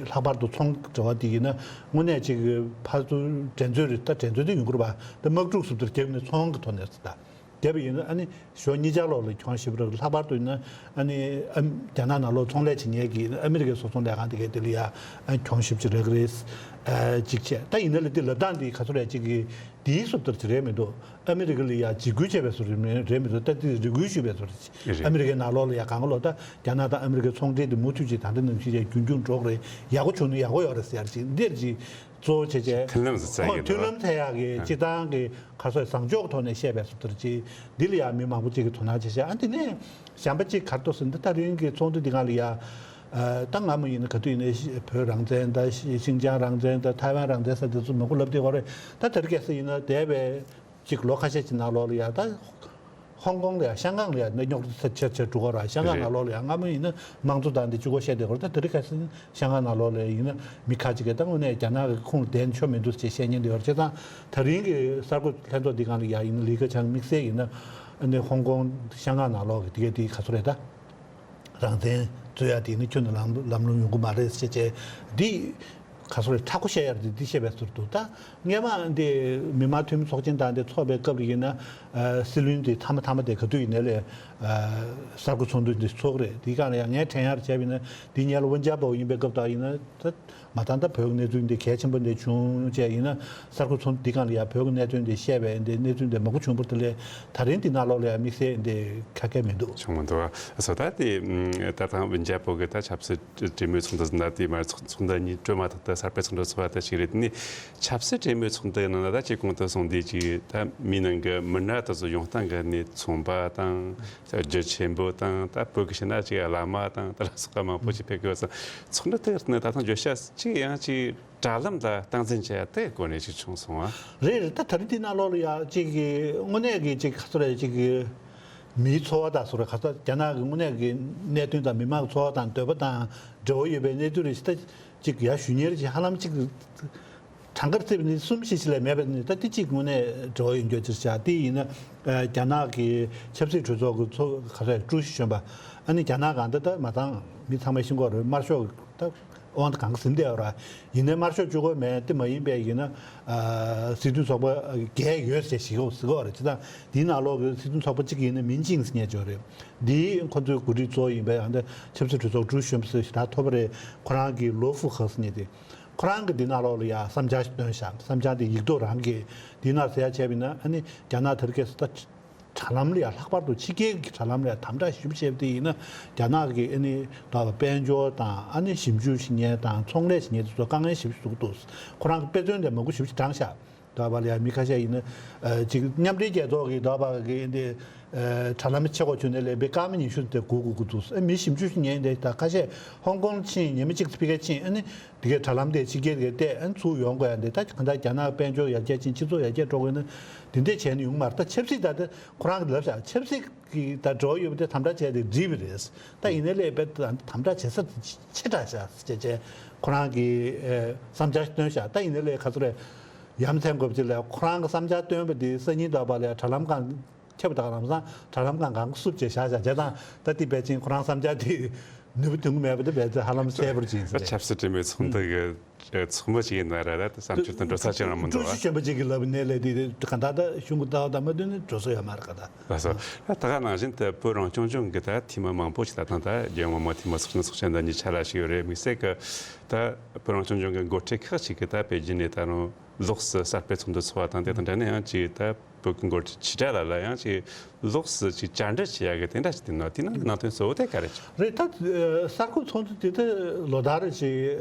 ལྷག་པར་དུ་ཚོང་འབྲེལ་བ་དེ་ཡིན་ན་དངོས་གནས་ཅིག་ཕར་ཚུར་འགྲན་རྩོད་རེད། ད་འགྲན་རྩོད་དེ་ཡོང་གི་རེད་པ། ད་དམག་འཁྲུག་བཟོ་འདྲ་རྒྱབ་ནས་ཚོང་གི་ཐོག་ནས་ད། བརྒྱབ་པ་ཡིན་ན་ཨ་ནི་ཞོ་གཉིས་ཆར་ལོག་ལ་གྱོང་ཞེ་པོ་རག་ལྷག་པར་དུ་ཡིན་ན་ཨ་ནི་ཨ་རྒྱ་ནག་ནང་ལོགས་ཚོང་ལས་བྱེད་མཁན་གྱི་ཨ་མི་རི་ཀའི་བཟོ་ཚོང་ལས་ཁང་དེ་གའི་དེ་ལ་ཡ་ཨ་གྱོང་ཞེ་པོ་ཅིག་རག་གི་རེད། ཨ་གཅིག་བྱས་ད་ཡིན་ན་ལ་དེ་ལབ་སྟངས་དེ་ག་ཚོད་རེད་ཅིག་གི་དེའི་སུབ་ལྟར་ཅིག་རེད་མི་འདུག་ཨ་མི་རི་ཀ་ལ་ཡ་འཇིགས་སྐུལ་བྱས་པའི་བཟོ་རེད་མི་རེད་མི་འདུག་ད་དེ་རེ་སྐུལ་ཞུས་པའི་བཟོ་རེད། རེད། ཨ་མི་རི་ཀའི་ནང་ལོགས་ལ་ཡ་གང་ག་ལོག་ད་རྒྱ་ནག་དང་ཨ་མི་རི་ཀའི་ཚོང་འབྲེལ་དེ་མུ་མཐུད་ཅིག་ད་ལྟ་ནང་བཞིན་ཡ་རྒྱུན་འཁྱོངས་འགྲོ་གི་རེད། ཡག་པོ་བྱུང་ན་ཡག་པོ་ཡོད་རེད་ཟེར་ཡ་ཅིག་འདིར་ཅིག་གཙོ་བོ་བྱས་བྱས། མཐུན་ལམ་ཟེར་ཡ་ཨོ་གི་མཐུན་ལམ་འདུག་ཟེར་ཡག་གི་ཨ་སྤྱི་བཏང་གི་ག་ཚོད་བཟང་ཕྱོགས་ཐོག་ནས་བཤད་པའི་སུ་ལྟར་ཅིག་འདི་ལ་ཡང་མི་མང་པོ་ཅིག་གིས་དོ་སྣང་བྱེད་བྱས། ཨ་འདི་ནས་གཞན་པ་ཅིག་ག་རེ་འདུག་ཟེར་ན་འདི་ད་རིང་གི་ཚོགས་འདུ་འདི་སྒང་ལ་ཡ་ཨ་ད་སྔ་མོ་ཡིན་ན་ག་དུས་ཡིན་ནའི་བོད་རང་བཙན་དང་ཤི་ཤིན་ཅང་རང་བཙན་དང་ཐའེ་ཝན་རང་བཙན་ཟེར་དེ་ཚོ་མང་པོ་ལབ་བསྡད་ཡོད་རེད། ད་དེ་རིང་ཁ་སང་ཡིན་ན་འདས་པའི་ཅིག་ལོ་ཁ་ཤས་ཅིག་ནང་ལོགས་ལ་ཡ་ད། ཧོང་ཀོང་ལ་ཡང་ཤང་ཀང་ལ་ཡང་རྙོག་དྲ་ཆེ་ཆེ་འགྲོ་གི་རེད། ཤང་ཀང་ནང་ལོགས་ལ་ཡང་སྔ་མོ་ཡིན་ན་དམངས་གཙོ་དང་དེ་གཅིག་པོ་བཤད་བསྡད་ཀྱི་རེད། ད་དེ་རིང་ཁ་སང་ཤང་ཀང་ནང་ལོགས་ལ་ཡིན་ན་མི་ཁ་ཅིག་གིས་ད་དངོས་གནས་རྒྱ་ནག་གི་ཁུངས་ལྡན་ཆོ་མི་འདུག་ཅེས་བཤད་མཁན་དེ་ཡོད་རེད། བྱས་ཙང་དེ་རིང་གི་གསར་འགོད་ལྷན་ཚོགས་འདི་སྒང་ལ་ཡང་ཡིན་ན་ལི་ཁེ་ཆང་དམིགས་བསལ་ཡིན་ན་ཨ་ནི་ཧོང་ཀོང་ཤང་ཀང་ནང་ལོགས་ཀྱི་དེ་གའི་དེ་ག་ཚོད་རེད། ད་རང་བཙན་རྩོད་ཡ་དེ་ཡིན་ན་ཁྱོན་ནས་ལམ་ལམ་ལྷོང་ཡོང་གི་མ་རེད་ཅེས་བྱས་འདི། ག་སོ་རེ་མཁྲེགས་པོ་བཤད་ཡར་དེ་འདི་བཤད་པའི་ཟུར་དུ་ད་སྔས་མ་འདི་མི་དམངས་འཐུས་མི་ཚོགས་ཆེན་དང་འདི་ཚོགས་པའི་སྐབས་ལ་ཡིན་ན་ཨ་སྲིད་བློན་དེ་མཐའ་མ་མཐའ་མ་དེ་ག་དུས་ཡིན་ནའི་ལས་ཨ་གསར་འགོད་ཚོགས་འདུ་འདི་ཚོགས་རེད། འདི་ག་ལ་ཡང་ངས་དྲན་ཡར་བྱས་པ་ཡིན་ན་འདི་སྔོན་ལ་ཝུན་ཅཱ་པོ་ཡིན་པའི་སྐབས་དང་ཡིན་ན་ད་མ་ད་ད་བོད་ཀྱི་གནས་ཚུལ་འདི་གལ་ཆེན་པོ་འདི་བྱུང་བྱས་ཡིན་ན་གསར་འགོད་ཚོགས་འདུ་འདི་ག་ལ་ཡང་བོད་ཀྱི་གནད་དོན་འདི་བཤད་པའི་འདི་གནས་ཚུལ་འདི་མང་པོ་བྱུང་བར་དུ་ལས་ད་རིང་འདི་ནང་ལོགས་ལ་ཡང་དམིགས་བསལ་འདི་ཁ་སྐད་མི་འདུག་བྱུང་མི་འདུག་ཨ་སོ་ད་དེ་ད་ཐང་ཝུན་ཅཱ་པོ་གི་ད་ཆབ་སྲིད་གྲོས་མོལ་ཚོགས་འདུ་ཟིན་ན་དེ་མར་ཚོགས་ཚོགས་འདུ་གཉིས་གྲོལ་མ་ཐག་ཏུ་གསར་སྤེལ་ཚོགས་འདུ་ཚོགས་པ་དེ་ཞིག་རེད། དེ་ནས་ཆབ་སྲིད་གྲོས་མོལ་ཚོགས་འདུ་ནང་ལ་ད་ཅིག་གོང་དུ་སོང་དུས་ཅིག་ད་མིའི་ནང་གི་མི་སྣ་དེ་ཚོ་ཡོང་སྟངས་ཀྱི་ནས་ཚོང་པ་དང་རྒྱུ་ཆེན་པོ་དང་ད་བོད་ཀྱི་ཕྱི་ན་ཅིག་བླ་མ་དང་དེ་ལ་སོགས་པ་མང་པོ་ཅིག་ཕེབས་ཀྱི་ཡོད་ཙང་ཚོགས་འདུ་དེ་ནི་ད་ཐེངས་བརྗོད་བྱ་ཅིག་ཡང་ཅིག་དྲ་ལམ་ལ་སྟངས་འཛིན་བྱས་དེ་གོ་ནས་ཅིག་བྱུང་སོང་བ། རེད་རེད། ད་ད་རིང་འདི་ནང་ལོགས་ལ་ཡང་ཅིག་གི་དངོས་གནས་ཀྱི་ཅིག་ག་ཚོད་རེད། ཅིག་གི་མིའི་འཚོ་བ་དང་སོགས་རེད། ག་ཚོད་རྒྱ་ནག་གི་དངོས་གནས་ཀྱི་གནད་དོན་དང་མི་མང་གི་འཚོ་བ་དང་འདོད་པ་དང་འབྲེལ་བ་ཡོད་པའི་གནས་ཚུལ་རེད། ད་ཅིག་ཡར་ཞུ་མཁན་རེད། ཅིག་ཧ་ལམ་ཅིག་གྲངས་ཀར་བརྩིས་པ་ནི་གསུམ་བཞི་ཞིག་ལས་མེད་པ་ནི་ད་དེ་གཅིག་དངོས་གནས་འབྲེལ་བ་ཡོད་རྒྱུ་ཅིག་བྱ། དེ་ཡིན་ན་ཨ་རྒྱ་ནག་གི་ཆབ་སྲིད་གྲོས་ཚོགས་ཀྱི་ཚོགས་ག་རེ་ཀྲུའུ་ཞི་གཞོན་པ་ཨ་ནི་རྒྱ་ནག་གང་ལྟར་ད་མ་ཚང་མི་ཚང་མས་ཤེས་ཀྱི་ཡོད་རེད། དམར་ཤོག་ད་དབང་ད་གང་ག་ཟིན་བསྡད་ཡོད་རེད། ཡིན་ནའི་དམར་ཤོག་གཅིག་པོ་མེད་དེ་མ་ཡིན་པའི་ཡིན་ན་ཨ་སྲིད་དོན་ཚོགས་པ་བརྒྱད་ཡོད་ཟེར་ཞིག་ཡོད་ཟེར་གྱི་ཡོད་རེད། ཅི་ད་འདིའི་ནང་ལོགས་ཀྱི་སྲིད་དོན་ཚོགས་པ་གཅིག་ཡིན་ན་མིན་ཅིང་ཟེར་མཁན་ཅིག་ཡོད་རེད། འདི་ཁོ་ཚོའི་འགོ་ཁྲིད་གཙོ་བོ་ཡིན་པའི་ཨ་ནི་ཆབ་སྲིད་གྲོས་ཚོགས་ཀྲུའུ་ཞི་གཞོན་པ་ཟེར་ཞིག་ད་ཐོབ་པ་རེད། ཁོ་རང་གི་ལོ་ཧྥུ་ཧེ་ཟེར་མཁན་དེ། ཁོ་རང་གིས་འདི་ནང་ལོགས་ལ་ཡ་བསམ་འཆར་ཞིག་བཏོན་བཞག་བསམ་འཆར་དེ་ཡིག་ཐོག་རང་གིས་འདི་ནང་ཟེར་ཡ་བྱས་པ་ཡིན་ན་ཨ་ནི་རྒྱ་ནག་དེ་རིང་ཁ་སང་ད་དྲ་ལམ་ལ་ཡ་ལྷག་པར་དུ་ཕྱི་རྒྱལ་གྱི་དྲ་ལམ་ལ་ཡ་དམ་དྲག་ཞིབ་བྱས་པ་དེ་ཡིན་ན་རྒྱ་ནག་གི་ཨ་ནི་ད་དཔལ་འབྱོར་དང་ཨ་ནི་ཞིབ་འཇུག་བྱེད་མཁན་དང་ཚོང་ལས་བྱེད་མཁན་དེ་ཚོ་དཀའ་ངལ་ཞིབ་ཞིག་འདུག་ད་ཁོ་རང་གི་དཔེ་མཚོན་དེ་མང་པོ་ཞིབ་ཞིག་དྲངས་བཞག་ད་བ་ལ་ཡ་མི་ཁ་ཤས་ཡིན་ན་ཨ་ཅིག་མཉམ་འབྲེལ་རྒྱལ་ཚོགས་ཀྱི་ད་བ་གི་འདི་ཨ་དྲ་ལམ་ཆེ་གོ་ཆུ་ནས་ལས་པའི་སྐར་མ་ཉི་ཤུ་དེ་སྒུག་སྒུག་སྒུག་འདུག་ཨ་མི་ཞིབ་འཇུག་ཞིག་ཉན་དེ་ད་ཁ་ཤས་ཧོང་ཀོང་ཕྱིན། ཉི་མ་གཅིག་ཕི་གེ་ཕྱིན། ཨ་ནི་དེ་གའི་དྲ་ལམ་དེ་ཕྱི་རྒྱལ་གྱི་བལྟས་ཨ་ནི་ཚུར་ཡོང་དགོས་ཡ་འདི་ད་གང་ལྟར་རྒྱ་ནག་དཔལ་འབྱོར་ཡར་རྒྱས་ཕྱིན། སྤྱི་ཚོགས་ཡར་རྒྱས་འགྲོ་དགོས་ན་འདི་འདྲས་བྱས་ནས་ཡོང་མ་རེད། ད་ཆབ་སྲིད་ད་ལྟ་ཁོ་རང་གི་ལབ་བཞག་ཆབ་སྲིད་ཀྱི་ད་འགྲོ་ཡོད་པ་དེ་དམ་དྲག་བྱས་ཏེ་འགྲིག་པ་རེད། ད་ཡིན་ནའི་ལས་དཔེ་དམ་དྲག་བྱེད་ས་དེ་ཆེ་དྲགས་བཞག་ཅེས་བྱས་ཁོ་རང་གི་ཨེ་བསམ་འཆར་བཏོན་བཞག་ད་ཡིན་ནའི་ལས་ག་ཚོད་རེད། ཡ་མཚན་དགོས་པ་ཅིག་ལ་ཁོ་རང་གི་བསམ་འཆར་བཏོན་པ་དེ་སང་ཉིན་ད་བ་ལ་དྲ་ལམ་སྒང་ཁྱབ་པ་དང་ལམ་སང་དྲ་ལམ་སྒང་གང་བསུབ་བྱས་བཞག་བཞག་བྱས་དང་ད་དེ་བས་ཅིན་ཁོ་རང་བསམ་འཆར་དེ་ནུས་པ་ཐོན་གི་མེད་པ་དེ་བས་ཅིན་ཧ་ལམ་གསལ་པོར་ཕྱིན་ཟེར། ཆབ་སྲིད་གྲོས་མོལ་ཚོགས་འདུ་གི་ཚོགས་མི་ཅིག་ཡིན་ན་ར་ད་བསམ་ཚུལ་དང་འགྲོ་ས་ཅི་རང་མི་འདུག་ཀྲུའུ་ཞི་གཞོན་པ་ཅིག་གིས་ལབ་ནས་ལས་དེ་ག་ད་ད་གཞུང་གི་ལྟ་བ་དང་མ་མཐུན་ནས་འགྲོ་ས་ཡོད་མ་རེད་ག་ད། ལགས་སོ། ད་ག་ནང་བཞིན་དུ་བོད་རང་སྐྱོང་ལྗོངས་ཀྱི་ད་འཐུས་མི་མང་པོ་ཞིག་ད་ཐེངས་ད་རྒྱལ་ཡོངས་མི་དམངས་འཐུས་མི་ཚོགས་ཆེན་ཚོགས་ཆེན་ད་གཉིས་ཆ་ར་ཞིག་ཡོད་རེད། དམིགས་བསལ་གྱི་ད་བོད་རང་སྐྱོང་ལྗོངས་ཀྱི་འགོ་ཁྲིད་ཁག་ཅིག་གིས་ད་པེ་ཅིན་ནས་ད་རུང་ལོགས་སུ་གསར་སྤེལ་ཚོགས་འདུ་ཚོགས་པ་དང་དེ་དང་འབྲེལ་ནས་ཡང་ཅིག་ད་བོད་ཀྱི་འགོ་ཁྲིད་ཆེ་གྲས་ལ་ལ་ཡང་ཅིག་ལོགས་སུ་ཅིག་བཅར་འདྲི་བྱེད་ཡ་གི་དེ་འདྲ་ཞིག་དེ་ནང་དེ་ནང་གི་ནང་དོན་གཙོ་བོ་དེ་ག་རེ་ཅིག་རེད། ད་ཨ་གསར་འགོད་ཚོགས་འདུ་དེ་ད་ལོ་ལྟར་ཅིག་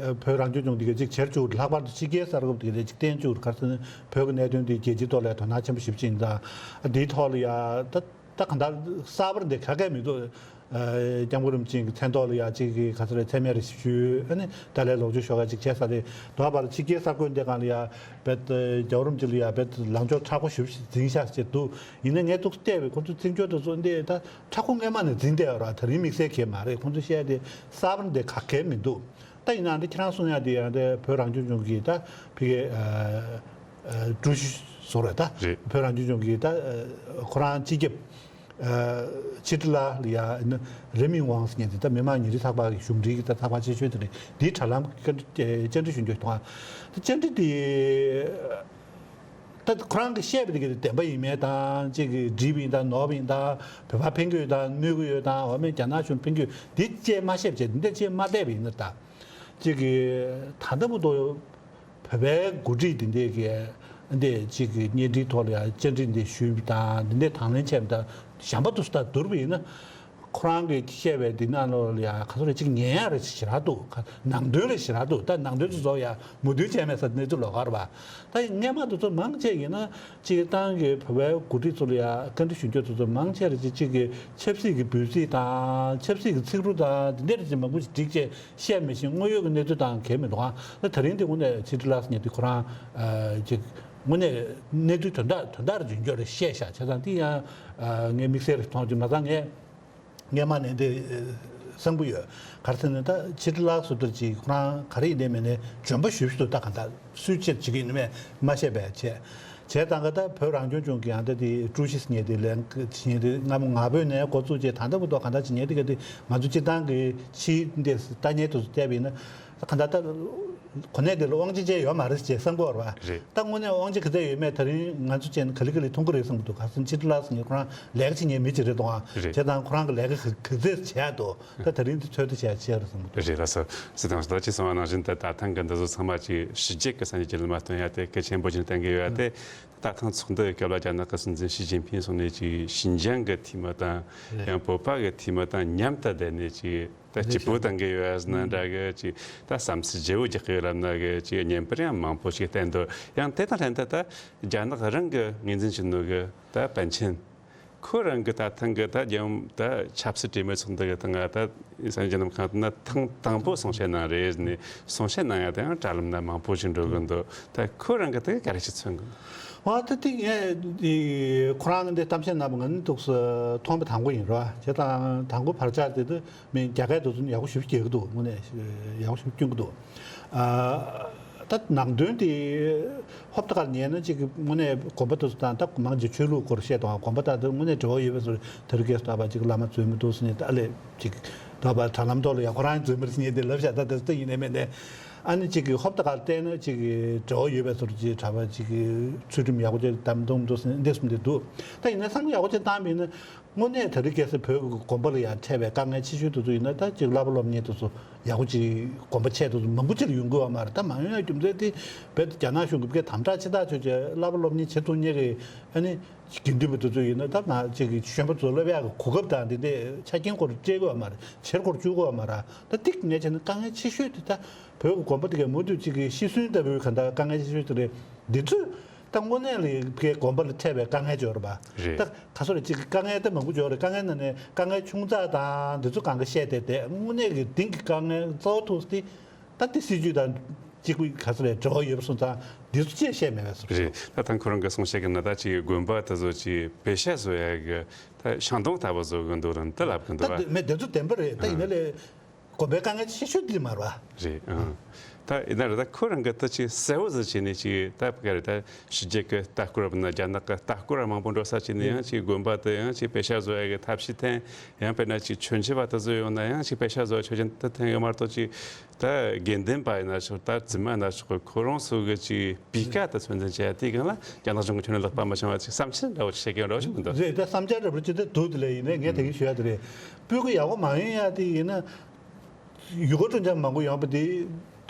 བོད་རང་སྐྱོང་ལྗོངས་དེ་ག་ཅིག་བྱེད་བཅུག་ལྷག་པར་དུ་ཕྱི་རྒྱལ་གསར་འགོད་དེ་ག་ཅིག་བསྟན་བཅུག་ག་རེ་ཟེར་ན། བོད་ཀྱི་གནད་དོན་འདི་རྒྱལ་སྤྱིའི་ཐོག་ལ་དོ་སྣང་ཆེན་པོ་ཞེ་པོ་ཅིག་ཡིན་ཙང་། འདིའི་ཐོག་ལ་ཡ་ད་ད་གང་ལྟར་གསར་པ་འདི་ག་གས་མི་འདུག་ཨ་སྐྱབས་མགོན་རིན་པོ་ཆེ་གི་མཚན་ཐོག་ལ་ཡ་གཅིག་གི་ག་ཚོད་རེད། མཚན་སྨད་རེ་ཞུས། ཨ་ནི་ད་ལན་ལོག་སྤྱོད་ཤོག་ཁ་ཅིག་བྱས་ས་རེད། དོ་བར་ཕྱི་རྒྱལ་གསར་འགོད་འདི་སྒང་ལ་ཡ་བེད་རྒྱལ་བ་རིན་པོ་ཆེ་ལ་ཡ་བེད་ལངས་ཕྱོགས་མཁྲེགས་པོ་ཞེ་པོ་ཅིག་འཛིན་ཤག་ཅེས་འདུག་ཡིན་ན་ངས་ཐུགས་བལྟས་པའི་ཁོང་ཚོའི་བཙན་བྱོལ་དུ་ཚོ་འདི་ད་མཁྲེགས་པོ་སྔས་མ་ནས་འཛིན་བསྡད་ཡོད་ར། ད་རིང་དམིགས་བསལ་གྱི་མ་རེད། ཁོང་ཚོ་བཤད་དེ་གསར་པ་འདི་ག་གས་མི་འདུག་ད་ཡིན་ན་འདི་ཁྱེད་རང་གསུང་ཡ་འདི་ཡང་འདི་བོད་རང་སྐྱོང་ལྗོངས་ཀྱི་ད་ཕ་གི་ཨ་ཨ་ཀྲུའུ་ཞི་ཟུར་རེད། ད་རེད། བོད་རང་སྐྱོང་ལྗོངས་ཀྱི་ད་ཨ་ཁོ་རང་སྤྱི་ཁྱབ་ཨ་ཕྱི་དྲིལ་ལ་ཡ་ཨ་ནི་རེ་མིང་ཝང་ཟེར་མཁན་དེ་ད་མི་དམངས་ཉིན་རེའི་ཚགས་པར་གྱི་གཞུང་འབྲེལ་གྱི་ད་ཚགས་པར་ཆེ་ཤོས་དེ་རེད། འདིའི་དྲ་ལམ་བཅར་འདྲི་ཞུ་རྒྱུ་དང་ད་བཅར་འདྲི་དེ། ད་ཁོ་རང་གིས་བཤད་པ་དེ་གི་བདེན་པ་ཡིན་མིན་དང་གཅིག་གིས་འགྲིག་པ་ཡིན་དང་ནོར་བ་ཡིན་དང་བོད་པ་ཕན་གྱི་ཡོད་དང་གནོད་ཀྱི་ཡོད་དང་འོ་མེད་རྒྱ་ནག་གཞུང་ཕན་གྱི་ཡོད་འདི་བཅས་མ་བཤད་བྱས་འདི་འདྲ་བཅས་མ་བསྡད་པ་ཡིན་ན། ད་གཅིག་གིས་ད་ལྟ་བར་དུ་བོད་པའི་འགོ་ཁྲིད་འདི་འདྲས་ཀྱི་འདི་གཅིག་གི་བརྙན་འཕྲིན་ཐོག་ལ་ཡང་བཅར་འདྲི་འདི་ཞུས་པ་དང་འདི་འདྲས་དང་ལེན་བྱས་པ་དང་གཞན་པ་དུ་སུ་དང་བསྡུར་བ་ཡིན་ན། ཁོ་རང་གིས་བཤད་པའི་འདི་ནང་ལོགས་ལ་ཡང་ག་ཚོད་རེ་གཅིག་ཉན་ཡ་རེ་ཞེ་དྲག་འདུག་ནང་དོན་རེ་ཞེ་དྲག་འདུག་ད་ནང་དོན་ཚོ་ཚོ་ཡང་མོས་མཐུན་བྱས་མེད་ས་གནས་ཚུལ་ལོགས་ཀ་རེད་པ། ད་སྔས་མ་དེ་ཚོ་མང་ཆེ་ཡིན་ན་སྤྱིར་བཏང་གི་བོད་པའི་འགོ་ཁྲིད་ཚོ་ལ་ཡང་བཀའ་འདྲི་ཞུ་རྒྱུ་དེ་ཚོ་མང་ཆེ་རེ་གཅིག་གཅིག་གི་ཆབ་སྲིད་ཀྱི་འབོད་ཚིག་དང་ཆབ་སྲིད་ཀྱི་ཚིག་འབྲུ་དང་འདི་འདྲ་རེ་གཅིག་མང་པོ་ཞིག་བསྒྲིགས་བྱས་བཤད་མི་ཤེས། དངོས་ཡོད་ཀྱི་གནས་ཚུལ་དང་འགལ་མི་འདུག་ཨ་ད་དེ་རིང་འདི་དངོས་གནས་ཕྱི་དྲིལ་ལགས་ཉེ་དུས་ཁོ་རང་ཅིག་དངོས་གནས་གནས་ཚུལ་དོན་དག་དོན་དག་རེ་འཇོན་སྐྱོར་རེ་བཤད་ཤག་བྱས་ཙང་དེ་ཡང་ངས་དམིགས་བསལ་རེ་མཐོང་གི་མ་ཚང་ངས་སྔས་མ་ནས་འདི་གསང་པོ་ཡོད། ག་རེ་ཟེར་ན་ད་ཕྱི་དྲིལ་ལགས་སུ་ལྟར་ཅིག་ཁོ་རང་ག་རེ་ཡིན་ནའི་མིན་ནའི་འཇོན་པ་ཞེ་པོ་ཞིག་འདུག་ད་ག་འདྲ་སུའི་ཆེད་བྱེད་ཀྱི་ཡིན་ནའི་མ་ཤེས་པས་བྱས། བྱས་ཙང་ག་ད་བོད་རང་སྐྱོང་ལྗོངས་ཀྱི་ཡང་ད་དེ་ཀྲུའུ་ཞི་ཟེར་མཁན་དེ་ལས་ཀ་བྱེད་མཁན་དེ་སྔ་མོ་ང་ཕོད་ནས་འགོ་བཙུགས་རྗེས་ད་ལྟ་བར་དུ་ག་འདྲ་བྱེད་མཁན་དེ་ག་དེ་ང་ཚོ་སྤྱིར་བཏང་གི་ཕྱིའི་འདི་ལྟ་མཁན་དེ་ཚོ་བལྟས་པ་ཡིན་ན་ག་འདྲ་ད་གོ་གནས་དེ་ལ་དབང་ཆ་ཅན་ཡོད་མ་རེད་ཅེས་བསམ་གྱི་ཡོད་རེད་བ། རེད། ད་དངོས་གནས་དབང་ཆ་ག་ཚད་ཡོད་མེད་ད་རིང་ང་ཚོ་བཅས་ནས་ག་ལེ་ག་ལེ་མཐོང་གི་རེད་བསམ་གྱི་འདུག་ག་སོང་ཕྱི་དྲིལ་ལགས་ཟེར་མཁན་ཁོ་རང་ལས་ཀ་བྱེད་མཁན་མི་གཅིག་རེད་འདུག་ཨ། རེད། བྱས་ཙང་ཁོ་རང་གི་ལས་ཀ་ག་ག་ཚད་བྱས་འདུག་ད་དེ་རིང་དེ་ཚོད་ལྟ་བྱས་བྱས་རེད་བསམ་གྱི་འདུག་རེད་ལགས་སོ། སྲིད་དང་ཟླ་ཅི་གསུང་བ་ནང་བཞིན་དུ་ད་ཐེངས་ཀྱི་འདི་ཚོ་ཚང་མ་ཅིག་ཕྱི་རྒྱལ་གྱི་ས་གནས་ཀྱི་ལ་མ་སྟོན་ཡ་དེ་གལ་ཆེན་པོ་ཅིག་བསྟན་གྱི་ཡོད་དེ། ད་ཐེངས་ཚོགས་འདུ་སྐབས་ལ་རྒྱ་ནག་གི་སྲིད་འཛིན་ཞི་ཅིན་ཕིང་སོང་ནས་ཅིག་ཞིན་ཅང་གི་འཐུས་མི་དང་། རེད། ཡང་བོད་པ་གི་འཐུས་མི་དང་མཉམ་དུ་བསྡད་ནས་ཅིག་ད་སྐྱིད་པོ་བཏང་གི་ཡོད་ཟེར་ན་འདྲ་གི་ཅིག་ད་བསམ་ཚུལ་བརྗེ་བོ་རྒྱག་གི་ཡོད་ལབ་ན་གི་ཅིག་བརྙན་པར་ཡང་མང་པོ་ཞིག་བསྟན་འདུག་ཡང་དེ་དང་ལྷན་དུ་ད་རྒྱ་ནག་རང་གི་ངོས་འཛིན་བྱེད་ནོ་གི་ད་པཎ་ཆེན། ཁོ་རང་གི་ད་ཐེངས་གི་ད་རྒྱལ་ཡུམ་ད་ཆབ་སྲིད་གྲོས་མོལ་ཚོགས་འདུ་གི་སྟེང་ང་ད་ས་གནས་རྒྱ་ནག་ཁང་དུ་ན་ཐེངས་དང་པོ་གསུང་བཤད་གནང་རེད་ནས་གསུང་བཤད་གནང་ཡ་དེ་ཡང་དྲ་ལམ་ན་མང་པོ་ཞིག་འགྲོ་གི་འདུག་ད་ཁོ་རང་གི་དེ་ག་ག་རེ་ཞིག་མཚོན་གི་འདུག་ཨ་ད་དེ་ངས་དེ་ཁོ་རང་གི་འདི་གཏམ་བཤད་གནང་བ་ང་ནི་ཐུགས་སུ་མཐོང་བ་དང་པོ་ཡིན་རོ། བྱས་ཙང་དང་པོ་བར་ཆད་དེ་དུ་མི་རྒྱ་སྐད་དུ་ཚུན་ཡག་པོ་ཞིག་སྐྱེལ་གི་འདུག་དངོས་གནས་ཡག་པོ་ཞིག་སྐྱོན་གི་འདུག་ཨ་ད་ནང་དོན་དེ་ཧོབ་ཏེ་ག་ལ་ཉན་ན་ཅིག་དངོས་གནས་དགོན་པ་དེ་ཚོ་དང་ད་མང་ཆེ་ཆོས་ལུགས་སྐོར་བཤད་དང་དགོན་པ་དག་དེ་དངོས་གནས་འབྲེལ་བ་ཡོད་པའི་བཟོ་དེ་རིང་ཁ་སང་ད་བ་ཅིག་བླ་མ་འཛུལ་མི་འདུག་ཟེར་ནས་ད་ཨ་ལས་ཅིག་ད་བ་དྲ་ལམ་ཐོག་ལ་ཡ་ཁོ་རང་འཛུལ་མི་རེད་ཟེར་ནས་དེ་ལབ་བཞག་ད་དེ་ཚོ་ཡིན་ནའི་མིན་ནའི་ཨ་ནི་ཅིག་གི་ཧོབ་ཏེ་ག་ལ་བལྟས་ན་ཅིག་གི་འབྲེལ་བ་ཡོད་པའི་བཟོ་ཅིག་གྲྭ་པ་ཅིག་གི་ཚུལ་ཁྲིམས་ཡག་པོ་ཅིག་བསྡམས་འདུག་མི་འདུག་ཟེར་ནས་འདི་གསུམ་དེ་འདུག་ད་ཡིན་ན་བསམ་བློ་ཡག་པོ་ཅིག་བཏང་བ་ཡིན་ན། དངོས་གནས་དེ་རིང་ཁ་སང་བོད་ཀྱི་དགོན་པ་ལ་ཡང་འཕྲད་པའི་དཀའ་ངལ་ཆེ་ཤོས་དེ་ཚོ་ཡིན་ན་ད་ཅིག་བསླབ་པ་སློབ་གཉེར་དེ་ཚོ་ཡག་པོ་ཅིག་དགོན་པ་ཆེ་དེ་ཚོ་མང་པོ་ཅིག་ལ་ཡོང་གི་ཡོད་མ་རེད། ད་མ་ཡོང་ཡ་རྒྱུ་མཚན་དེ་བོད་རྒྱ་ནག་གཞུང་གིས་ཕ་གིར་དམ་དྲག་ཆེ་ཐག་ཆོད་བྱས་བསླབ་པ་སློབ་གཉེར་བྱེད་ཐུབ་མཁན་གྱི་ཨ་ནི་དགེ་འདུན་པ་དེ་ཚོ་ཡིན་ན་ད་མ་ཅིག་གཞོན་པ་ཚོ་བསླབ་ཡག་གི་གོ་སྐབས་དང་དེ་འདྲའི་ཆ་རྐྱེན་སྐོར་སྤྲད་གི་ཡོད་མ་རེད། བྱེད་སྒོར་བཅུག་གི་ཡོད་མ་རེད། ད་ཏིག་ངས་བྱས་ན་དཀའ་ངལ་ཆེ་ཤོས་དེ་ད་བོད་ཀྱི་དགོན་པ་དེ་གའི་མུ་མཐུད་ཅིག་གི་ཤི་གསོན་ལྟ་བུའི་ག་འདྲ་དཀའ་ངལ་ཆེ་ཤོས་དེ་རེད། འདི་ཚོས། ད་དངོས་གནས་ལ་ཕའི་དགོན་པ་ལ་འཕྲད་པའི་དཀའ་ངལ་ཅིག་ཡོད་རེད་པ། རེད། ད་ག་ཚོད་རེད་ཅིག་དཀའ་ངལ་ད་མང་པོ་ཅིག་ཡོད་རེད། དཀའ་ངལ་ནང་ནས་དཀའ་ངལ་ཆུང་ཙག་དང་འདི་ཚོ་གང་ག་བཤད་བསྡད་བསྡད་དངོས་གནས་ཀྱི་དེང་གི་དཀའ་ངལ་གཙོ་བོ་ཐུག་སྟེ་ད་དེ་སྲིད་ཇུས་དང་གཅིག་པུ་ག་ཚོད་རེད་འབྲེལ་བ་ཡོད་པ་སོང་ཙང་འདི་ཚོ་ཅིག་བཤད་མེད་པས་སོ། རེད། ད་ཐང་ཁོ་རང་གི་གསུང་བཤད་ཀྱི་ནང་ད་ཅིག་དགོན་པ་དེ་ཚོ་ཅིག་བེ་ཤ་བཟོ་ཡ་གི་ད་ཤང་སྡོང་ལྟ་བུ་བཟོ་གི་འདུག་རུང་དེ་ལབ་གི་འདུག་ད་བ། མེད་དེ་ཚོ་བདེན་པ་རེད། ད་ཡིན་ན་ལས། དགོན་པའི་དཀའ་ངལ་ཆེ་ཤོས་འདི་མ་རེད་པ། རེད་ཨང་། ད་ཡིན་ན་རེད་ད་ཁོ་རང་གི་ད་ཅིག་གསལ་བོ་ཟིག་བྱས་ནས་ཅིག་ད་ག་རེད་ད་ཕྱི་རྒྱལ་གི་ལྟ་སྐོར་བ་ན་རྒྱ་ནག་གི་ལྟ་སྐོར་མང་པོ་འགྲོ་ས་བྱས་ནས་ཡང་ཅིག་དགོན་པ་དེ་ཡང་ཅིག་བེ་ཤ་བཟོ་ཡ་གི་ཐབས་ཤེས་འཐེན་ཡང་དཔེར་ན་ཅིག་མཆོད་མཇལ་བ་དེ་ཚོ་ཡོང་ན་ཡང་ཅིག་བེ་ཤ་བཟོ་ཡ་མཆོད་མཇལ་དེ་འཐེན་ཡོད་མ་གཏོགས་ཅིག་ད་དགེ་འདུན་པ་ཡིན་ན་ཆོག་ད་རྫུན་མ་ཡིན་ན་ཆོག་གི་ཁོ་རང་ཚོ་གི་ཅིག་སྤུས་ཀ་དེ་ཚོད་འཛིན་བྱས་ཡ་དེའི་སྒང་ལ་རྒྱ་ནག་གཞུང་གི་ཁྱོན་ནས་ལག་པ་མ་འཆང་བ་ཅིག་བསམ་ཚུལ་འདྲ་བོ་ཅིག་བཤད་མཁན་འདྲ་བོ་ཞིག་མི་འདུག་རེད། ད་བསམ་འཆར་འདྲ་བོ་ཅིག་དེ་འདུག་དེ་ལས་ཡིན་ན་ངས་དེ་གིན་ཞུ་ཡ་དེ་རེད། སྤུས་ཀ་ཡག་པོ་མ་ཡོང་ཡ་དེ་ཡིན་ན། ཡུལ་སྐོར་སྤྲོ་འཆམ་མང་པོ་ཡོང་པ་དེ།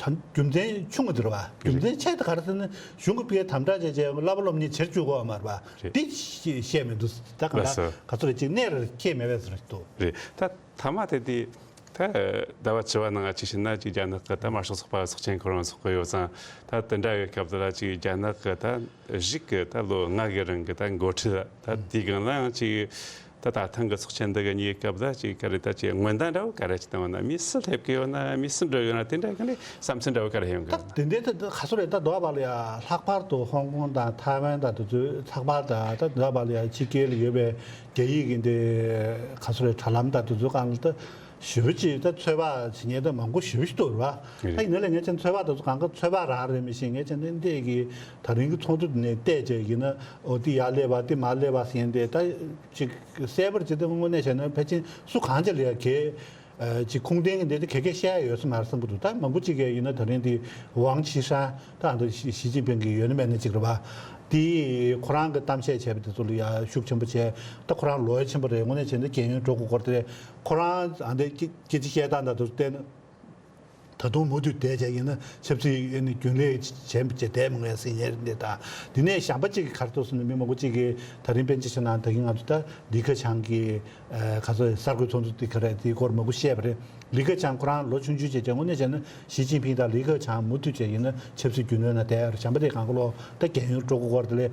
ད་རྒྱུ་མཚན་ཆུང་བ་དེ་རེད་བ། རྒྱུ་མཚན་ཆེ་དེ་ག་རེ་ཟེར་ན་གཞུང་གི་ཕའི་དམ་དྲག་བྱས་བྱས་བསླབ་པ་སློབ་གཉེར་བྱེད་བཅུག་གོ་བ་མ་རེད་བ། རེད། དེ་བཤད་མི་འདུག་ད་ག་ལ་ལགས་སོ། ག་ཚོད་རེད་ཅིག་གནས་རེ་ཁྱེད་མེད་པས་ཟེར་འདུག་རེད་ད་ཐ་མ་དེ་དེ་ད་ཟླ་བ་བཅུ་པ་ནང་ཅིག་ཕྱིན་ན་ཅིག་རྒྱ་ནག་གི་ད་དམར་ཤོག་ཚོགས་པ་ཚོགས་ཆེན་ཁོ་རང་ཚོགས་གི་ཡོད་ཙང་ད་དེ་འདྲ་ཡོད་སྐབས་དེ་ལ་ཅིག་རྒྱ་ནག་གི་ད་གཞུག་གི་ད་ལོ་ལྔ་གི་རིང་གི་ད་འགོ་ཁྲིད་ད་དེའི་སྒང་ལ་ཡང་ཅིག་ད་ད་ཐེངས་ཀྱི་ཚོགས་ཆེན་འདི་གི་གཉིས་སྐབས་ད་ཅིག་ག་རེ་ད་ཅིག་སྔོན་བརྡ་འདྲ་བོ་ག་རེ་ཅིག་བཏང་བ་ན་མི་སུ་སླེབས་ཀྱི་ཡོད་ན་མི་སུ་འགྲོ་ཡོད་ན་དེ་འདྲ་ག་ནས་བསམ་ཚུལ་འདྲ་བོ་ག་རེ་ཡོང་གི་ད་ཡོད་ན། དེ་འདྲའི་ད་ག་ཚོད་རེད་ད་འདོགས་པ་ལ་ཡ་ལྷག་པར་དུ་ཧོང་ཀོང་དང་ཐའེ་ཝན་དང་དེ་ཚོའི་ལྷག་པར་དང་ད་འདོགས་པ་ལ་ཡ་ཕྱི་རྒྱལ་ལ་ཡོད་པའི་རྒྱ་ཡིག་གི་འདི་ག་ཚོད་རེད་དྲ་ལམ་དང་དེ་ཚོའི་སྒང་ལ་ད་ཞེ་པོ་ཅིག་ད་ཚོད་དཔག་བྱེད་མཁན་ད་མང་པོ་ཞེ་པོ་ཞིག་འདུག་རེད་བ། ད་ཡིན་ན་ལས་ངས་ཅན་ཚོད་དཔག་དེ་ཚོ་གང་ག་ཚོད་དཔག་རང་རེད་མི་ཤེས། ངས་ཅན་འདི་འདི་གི་ད་རིང་གི་ཚོགས་འདུ་འདི་ནས་བལྟས་བྱས་ཡིན་ན་ཨོ་དེ་ཡར་སླེབས་པ་དེ་མར་སླེབས་པ་ཟེར་མཁན་དེ་ད་ཅིག་གསལ་པོར་ཇི་ལྟར་དངོས་གནས་བྱས་ན་ཕལ་ཆེར་སུ་གང་ཅི་ལ་ཡ་གལ་ཅིག་ཁུངས་ལྡན་གྱི་འདི་དེ་གལ་གལ་བཤད་ཡ་ཡོད་ས་མ་རེད་བསམ་གྱི་འདུག་ད་མང་པོ་ཅིག་གིས་ཡིན་ན་ད་རིང་དེ་ཝང་ཆི་ཧྲན་ད་ཨ་ད་ཞི་ཞི་ཅིན་ཕིང་གི་ཡོད་ན་མེད་ན་ཅིག་རེད་བ། དེ་ཁོ་རང་གི་གཏམ་བཤད་བྱས་པ་དེ་ཚོ་ལ་ཡ་ཤུགས་ཆེན་པོ་བྱས་ད་ཁོ་རང་ལོ་ཡ་ཆེན་པོ་རེད། དངོས་གནས་བྱས་ན་རྒན་ཡོལ་འགྲོ་དགོས་སྐོར་དེ་རེད། ཁོ་རང་ཨ་འདི་སྐད་ཆ་བཤད་སྟངས་དང་དེ་ཚོ་བལྟས་ན། ད་དུང་མུ་མཐུད་བསྡད་བྱས་ཡིན་ན་ཆབ་སྲིད་ཨ་ནི་རྒྱུན་ལས་བྱས་བྱས་བསྡད་མི་ངེས་ཟེར་ཉེར་འདི་དང་། འདི་ནས་གཞན་པ་གཅིག་གིས་ག་རེ་འདུག་ཟེར་ན་མི་མང་པོ་གཅིག་གིས་ད་རིང་པཎ་ཆེན་ཞུ་ནང་ད་གིན་ང་ཚོ་ད་ལི་ཁེ་ཆང་གི་ཨ་ག་ཚོད་གསར་འགོད་ཚོགས་འདུ་འདི་ག་རེ་འདིའི་སྐོར་མང་པོ་བཤད་པ་རེད། ལི་ཁེ་ཆང་ཁོ་རང་ལོ་ཆུང་ཆུང་བྱས་བྱས་དངོས་གནས་བྱས་ན་ཞི་ཅིན་ཕིང་དང་ལི་ཁེ་ཆང་མུ་མཐུད་བྱས་ཡིན་ན་ཆབ་སྲིད་རྒྱུན་ལས་ནང་བསྡད་ཡ་རེད། གཞན་པ་དེ་གང་ག་ལོ་ད་རྒན་ཡོལ་འགྲོ་དགོས་སྐོར་དེ་ལས།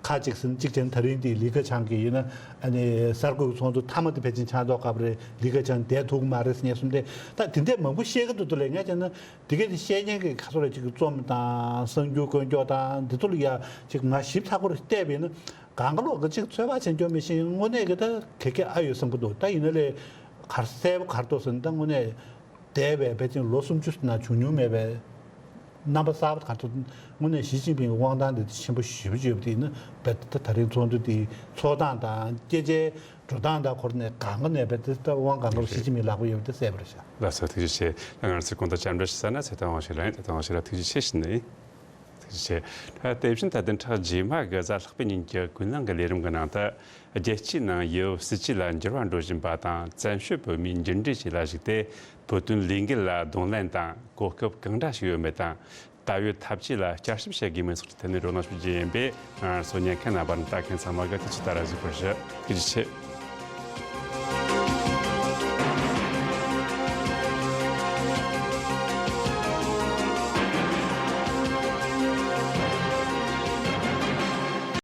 ཁ་ཅིག་ཟིན་གཅིག་བྱས་ན། ད་རིང་འདི་ལི་ཁེ་ཆང་གིས་ཡིན་ན་ཨ་ནི་གསར་འགོད་ཚོགས་འདུ་མཐའ་མ་དེ་ཕལ་ཆེར་ཆགས་མདོག་ཁ་པོ་རེད། ལི་ཁེ་ཆང་བསྡད་ཐུབ་ཀྱི་མ་རེད་ཟེར་ངས་གསུངས་ཏེ། ད་དེ་འདྲས་མང་པོ་བཤད་ཀྱི་འདུག་འདུག་ལས། ངས་བྱས་ན་དེ་གས་དེ་བཤད་མཁན་གྱི་ཁ་སོ་རེ་ཅིག་གི་རྩོམ་དང་གསར་འགྱུར་བཀོད་འཇོག་དང་འདི་ཚོ་ལ་ཡ་ཅིག་ང་ཞིབ་ཚགས་པོ་རེ་བལྟས་པ་ཡིན་ན། གང་ག་ལོག་གི་ཅིག་ཚོད་དཔག་བྱེད་འཇོག་མི་ཤེས། དངོས་གནས་ཀྱི་ད་གེ་གེ་ཨ་ཡོད་བསམ་གྱི་འདུག་ད་ཡིན་ན་ལས་གར་གསལ་པོ་གར་ཐོག་ཟིན། ད་དངོས་གནས་འདས་པའི་ཕལ་ཆེར་ལོ་སུམ་ཅུ་ནང་བྱུང་མྱོང་མེད་པའི་རྣམ་པ་གསར་པ་གར་ཐོག་དངོས་གནས་ཞི་ཅིན་ཕིང་གི་དབང་ཐང་དེ་ཆེན་པོ་ཞེ་པོ་ཅིག་ཡོད་པ་དེ་ཡིན་ན། རྦད་དེ་ད་རིང་ཚོགས་འདུ་དེའི་ཚོགས་སྟངས་དང་སྐད་ཆའི་འགྲོ་སྟངས་དང་། ཁོ་ནས་གང་ག་ནས་རྦད་དེ་ད་དབང་གང་ག་ཞི་ཅིན་ཕིང་ལག་པ་ཡོད་པ་དེ་གསལ་པོ་རེད་ཤག་ལགས་སོ། ཐུགས་རྗེ་ཆེ། ང་ཚོས་གོང་དུ་བཅར་འདྲི་ཞུ་ས་ན་ཚེ་བརྟན་དབང་ཕྱུག་ལགས་ཡིན། ཚེ་བརྟན་དབང་ཕྱུག་ལགས་ཐུགས་རྗེ་ཆེ་ཞུ་ནི་ཡིན། ཐུགས་རྗེ་ཆེ། དེ་བཞིན་ད་བདུན་ཕྲག་རྗེས་མ་གི་གཟའ་ལྷག་པའི་ཉིན་གྱི་ཀུན་གླེང་གི་ལས་རིམ་གྱི་ནང་དུ། རྒྱལ་སྤྱིའི་ནང་ཡུལ་སྲིད་ཇུས་ལ་འགྱུར་བ་འགྲོ་བཞིན་པ་དང་། བཙན་བྱོལ་བོད་མིའི་འགྱུར་འགྲོས་ཤིག་ལ་གཞིགས་ཏེ། བོད་དོན་ལས་འགུལ་ལ་གདོང་ལེན་དང་གོ་སྐབས་གང་འདྲ་ཞིག་ཡོད་མེད་དང་། ད་ཡོད་འཐབ་ཇུས་ལ་བསྐྱར་ཞིབ་བྱེད་དགོས་མིན་སོགས་ཀྱི་ཐད་ནས་བགྲོ་གླེང་ཞུ་རྒྱུ་ཡིན་པས། ང་ཚོ་ཉན་མཁན་རྣམ་པ་དང་ལྟ་མཁན་ཚང་མ་གིས་དུས་ཚོད་ལྟར་གཟིགས་པར་ཞུ། ཐུགས་རྗེ་ཆེ།